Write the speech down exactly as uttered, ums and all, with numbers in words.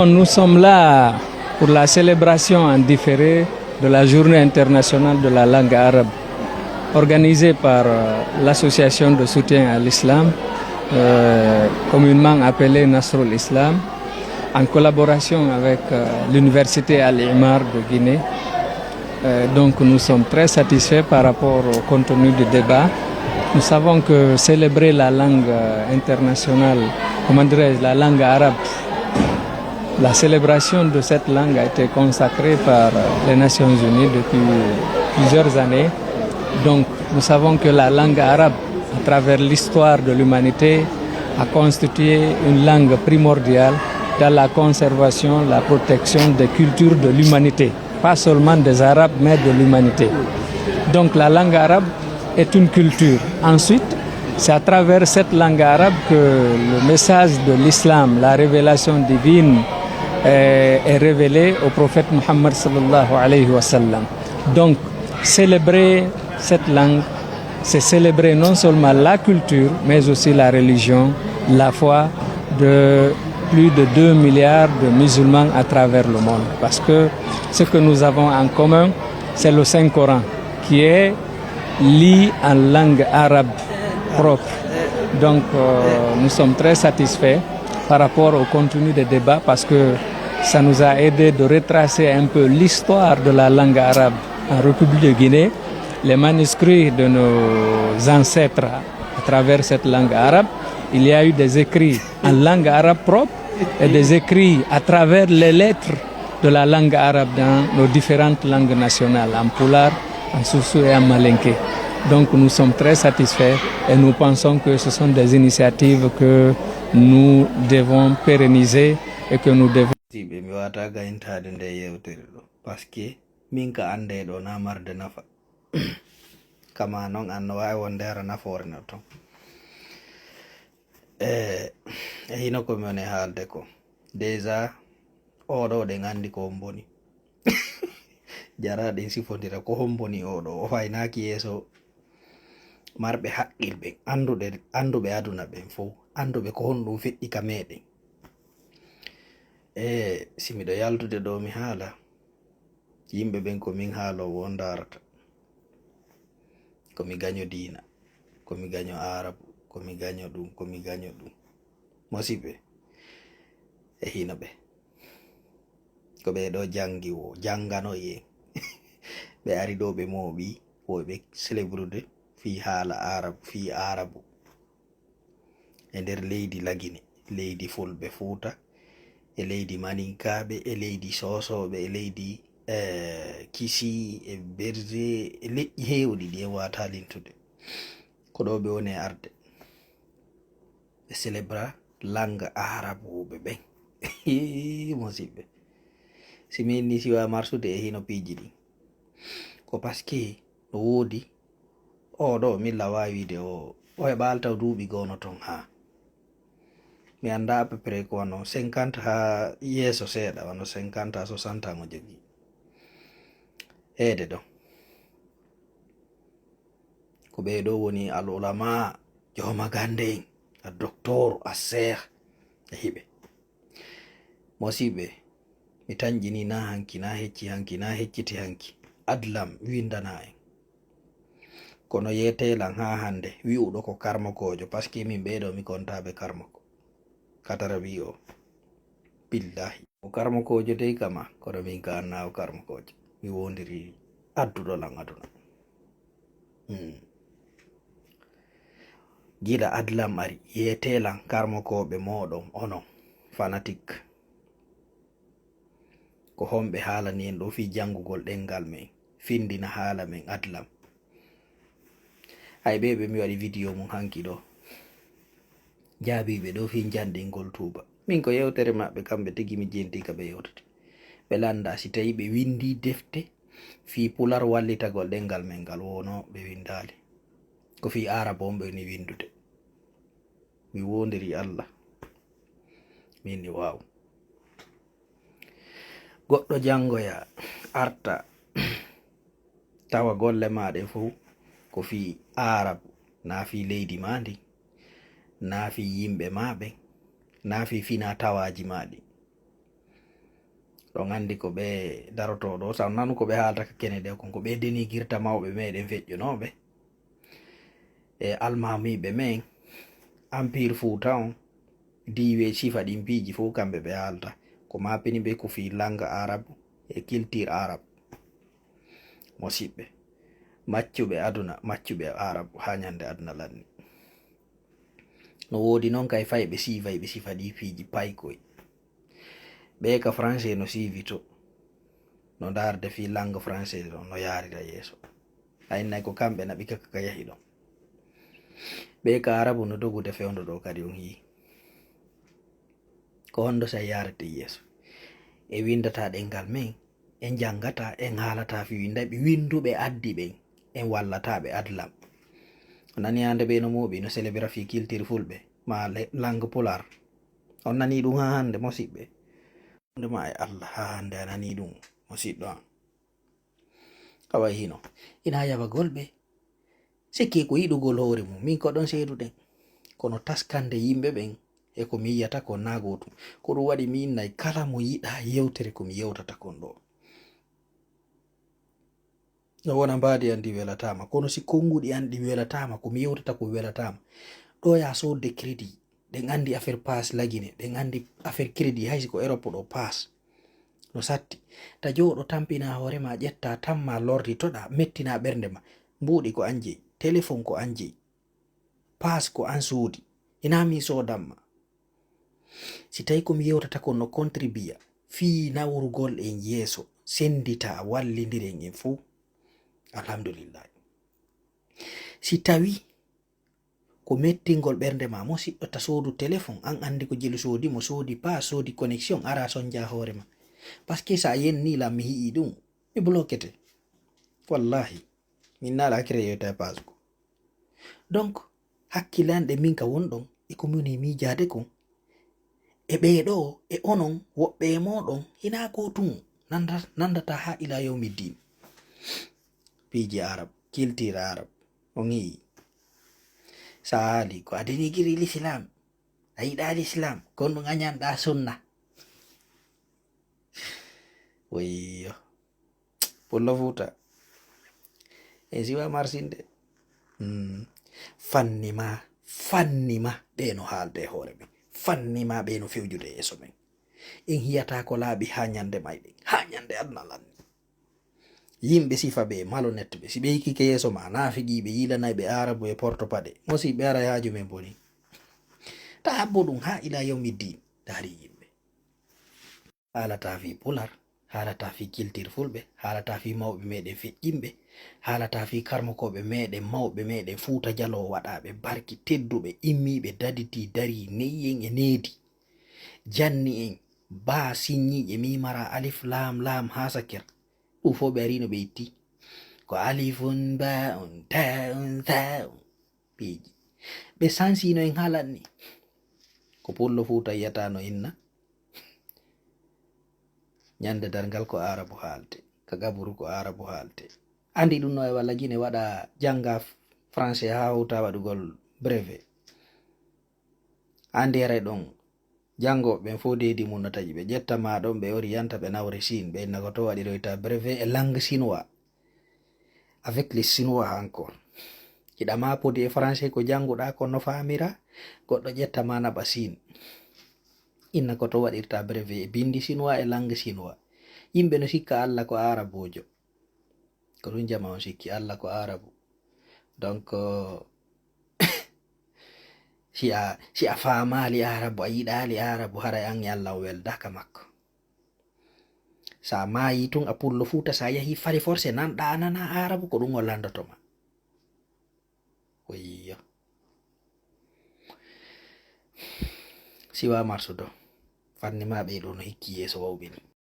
Nous sommes là pour la célébration en différé de la Journée internationale de la langue arabe, organisée par euh, l'Association de soutien à l'islam, euh, communément appelée Nasrul Islam, en collaboration avec euh, l'Université Al-Imar de Guinée. Euh, donc nous sommes très satisfaits par rapport au contenu du débat. Nous savons que célébrer la langue euh, internationale, comment dirais-je, la langue arabe, la célébration de cette langue a été consacrée par euh, les Nations Unies depuis plusieurs années. Donc nous savons que la langue arabe, à travers l'histoire de l'humanité, a constitué une langue primordiale dans la conservation, la protection des cultures de l'humanité, pas seulement des Arabes, mais de l'humanité. Donc la langue arabe est une culture. Ensuite, c'est à travers cette langue arabe que le message de l'islam, la révélation divine, euh, est révélée au prophète Muhammad sallallahu alayhi wa sallam. Donc, célébrer cette langue, c'est célébrer non seulement la culture, mais aussi la religion, la foi de plus de deux milliards de musulmans à travers le monde. Parce que ce que nous avons en commun, c'est le Saint-Coran, qui est lu en langue arabe propre. Donc, euh, nous sommes très satisfaits par rapport au contenu des débats parce que ça nous a aidé de retracer un peu l'histoire de la langue arabe en République de Guinée, les manuscrits de nos ancêtres à travers cette langue arabe. Il y a eu des écrits en langue arabe propre et des écrits à travers les lettres de la langue arabe dans nos différentes langues nationales, en pulaar, en sousou et en malinké. Donc nous sommes très satisfaits et nous pensons que ce sont des initiatives que nous devons pérenniser et que nous devons. Siɓe mi wata gayintaade nde yewtere ɗo, parce que min ka annde ɗo na marde nafa. Kama non an no waawi wonde hara nafoore no ton. E e hino ko mi woni haalde ko. Déjà, oɗo ɗen anndi ko on boni. Jara ɗen sifondira ko on boni oɗo. O faynaaki yeeso marɓe haqqil ɓen, annduɓe, annduɓe aduna ɓen fow, annduɓe ko honɗum feƴƴi ka meɗen. E si miɗo yaltude ɗo mi haala, yimɓe ɓen ko min haaloowo on ndaarata. Ko mi gaño diina, ko mi gaño aarabu, ko mi gaño ɗum, ko mi gaño ɗum. Mosiɓɓe, e hino ɓe. Ko ɓee ɗo janngi wo, jannganoyi en. Ɓe ari ɗo ɓe mooɓi, wo ɓe selebrude fii haala aarabu, fii aarabu. E nder leydi Lagine, leydi Fulɓe Fuuta, e leydi Maninkaaɓe, e leydi Soosooɓe, e leydi, eh, Kisii, e Berze, e leƴƴi heewɗi ɗi en waawataa lintude. Ko ɗo ɓe woni e arde. Ɓe selebra langa aarabuɓe ɓen. Musiɓɓe. Si min ni siwa marsude e hino piiji ɗin. Ko parce que no woodi Oo ɗoo, min la waawi wiide o, o heɓaali taw duuɓi goo no ton haa. Mi anndaa à peu près ko wano cinquante haa yeeso seeɗa, wano cinquante à soixante ans o jogii. Heede ɗon. Ko ɓee ɗoo woni al ulama, jooma gannde en, al doktor, al seeh, e hiɓe. Mosiɓɓe, mi tanƴinii naa hanki, naa hecci hanki, naa hecciti hanki. Adlam winndanaa en. Kono yeetee lan haa hannde, wi'uɗo ko karmokoojo, parce que min ɓee ɗoo mi kontaa ɓe karmoko. Katara wi'i o. Billahi. O karmokoojo dey kama, kono min ka annaa o karmokoojo. Mi woondirii adduɗo lan aduna. Hmm. Gila adlam ari, yeetee lan karmokooɓe mooɗon, onon, fanatik. Ko honɓe haalani en ɗoo fii janngugol ɗenngal men, findina haala men adlam. Hay ɓee ɓe mi waɗi video mum hanki ɗoo. Jaabii ɓe ɗoo fii njanɗingol tuuba. Min ko yewtere maɓɓe kamɓe tigi mi jenti ka ɓe yewtata. Ɓe lannda si tawii ɓe winndii defte fii pular wallitagol ɗenngal men ngal, wonoo ɓe winndaali. Ko fii aarab on ɓe woni winndude. Mi woondiri Allah. Min ni waaw. Goɗɗo janngoya arta tawa golle maa ɗen fow ko fii aarabu, naa fii leydi maa ndin, naa fii yimɓe maa ɓen, naa fii finaa tawaaji maa ɗin. Ɗon anndi ko ɓe darotoo ɗoo, sa on nanu ko ɓe haalta ka kene ɗe kon, ko ɓe denigirta mawɓe meɗen feƴƴunooɓe. E almaamiiɓe men, Empire Fuuta on, diiwe sifa ɗin piiji fow kamɓe ɓe haalta. Ko maapini ɓe ko fii langa Arab e culture Arab. Mosiɓɓe, maccuɓe aduna, maccuɓe Arab haa ñande aduna lanni. No woodi non kay fay ɓe siifay ɓe sifa ɗii piiji paykoy. Ɓee ka français no siivi to, no ndaarde fii langue française on no yaarira yeeso. A innay ko kamɓe naɓi ka ka yahi ɗon. Ɓee ka arabu no dogude fewndo ɗoo kadi on yii. Ko honɗo sa yaarete yeeso? En winndataa ɗemngal men, en njanngataa, en haalataa fii winnday ɓe winnduɓe addi ɓen, en wallataa ɓe adlam. On nanii hannde ɓee no mooɓi, no selebira fii kiltir fulɓe, maa le-, langue pulaar. On nanii ɗum haa hannde, mosiɓɓe? Wonde ma e Allah, haa hannde a nanii ɗum, musiɗɗo am? Awa hino, ina yabagol ɓe. Sikke ko yiɗugol hoore mum, min ko ɗon seeduɗen. Kono taskande yimɓe ɓen e ko mi yiyata kon naa gootum. Ko ɗum waɗi mi innay kala mo yiɗaa yewtere ko mi yewtata kon ɗoo. No wona mbaadi an ndi welataama, kono si konnguɗi an ɗi welataama, ko mi yewtata ko welataama. Ɗoo yaa soodde crédit, ɗen anndi affaire pass lagine, ɗen anndi affaire crédit, hay si ko Europe ɗoo pass no satti. Ta jooɗo tampinaa hoore maa, ƴettaa tan maa lordi toɗaa, mettinaa ɓernde maa. Mbuuɗi ko an jeyi, telefon ko an jeyi, pass ko an soodi, hinaa min soodan ma. Si tawi ko mi yewtata kon no contribuer fii nawrugol en yeeso, sennditaa, wallindiren en fow, alhamdulillahi. Si tawi ko mettingol ɓernde maa, musiɗɗo, ta soodu telefon, an anndi ko jelu soodi mo, soodi pass, soodi connexion, araa sonnjaa hoore maa. Parce que sa yennii lan mi yi'ii ɗum, mi bloquete. Wallahi, min naa la créer ta pass ko. Donc, hakkilanɗe min ka wonɗon, e ko mi woni miijaade kon, e ɓee ɗoo, e onon, woɓɓe e mooɗon, hinaa gootum, nanda-, nandata haa ilaa yawmi diin. Piiji Arab, kiltiir Arab, on yi'ii. Sa haali ko a denigiri l'islam, a yiɗaa l'islam, kon ɗum a ñanɗaa sunna. Wayyo. Pullo Fuuta. En siwa marsinde. Mm. Fanni ma, fanni ma, ɓe no haalde e hoore men. Fanni ma, ɓe no fewjude e yeeso men. En hiyataa ko laaɓi haa ñande mayɗen, haa ñande aduna lanni. Yimɓe sifa ɓe, malhonnête ɓe. Si ɓe yikkike yeeso ma, naafiqiiɓe, yiilanay ɓe Aarabu e porto paɗe. Mosiɓɓe, aray haaju men boni. Ta habbo ɗum haa ila yawmi diin. Daari yimɓe. Haalataa fii Pular, haalataa fii kiltir Fulɓe, haalataa fii mawɓe meɗen feƴƴinɓe, haalataa fii karmokooɓe meɗen, mawɓe meɗen Fuuta Jaloo waɗaaɓe barki, tedduɓe, immiiɓe, daditii, darii, neyi en e needi. Janni en, baa siññiiƴe, miimara, alif, laam, laam, haa sakkir. Ɗum fof ɓe arino ɓe itti. Ko alifun, baaun, taaun, saaun. Piiji. Ɓe sansino en haalan ni. Ko Pullo Fuuta yiyata no inna. Ñande darngal ko Aarabu haalte. Ka qaburu ko Aarabu haalte. Andi ɗum no e walla Gine waɗa jannga français haa hawta waɗugol brevet. Andi haray ɗon. Janngooɓe ɓen fow deedi mum no taƴi ɓe. Ƴetta ma ɗon ɓe oriyanta ɓe nawre Siin. Ɓe inna ko to waɗiroyta brevet e langue chinois. Avec les Chinois encore. Hiɗa ma podi e français ko jannguɗaa ko no faamira, goɗɗo ƴetta ma naɓa Siin. Inna ko to waɗirta brevet e binndi chinois e langue chinois. Yimɓe no sikka Alla ko Aarabuujo. Ko ɗum jama on sikki Alla ko Aarabu. Donc, si a, si a faamaali Aarabu, a yiɗaali Aarabu, haray an e Alla on weldaa ka makko. Sa maayii tun a Pullo Fuuta, sa yahii fari forcé nanɗaa a nanaa Aarabu, ko ɗum o lanndoto ma. Wayyo. Siwa marsudo. Fanni ma ɓee ɗoo no hikki yeeso wawɓini.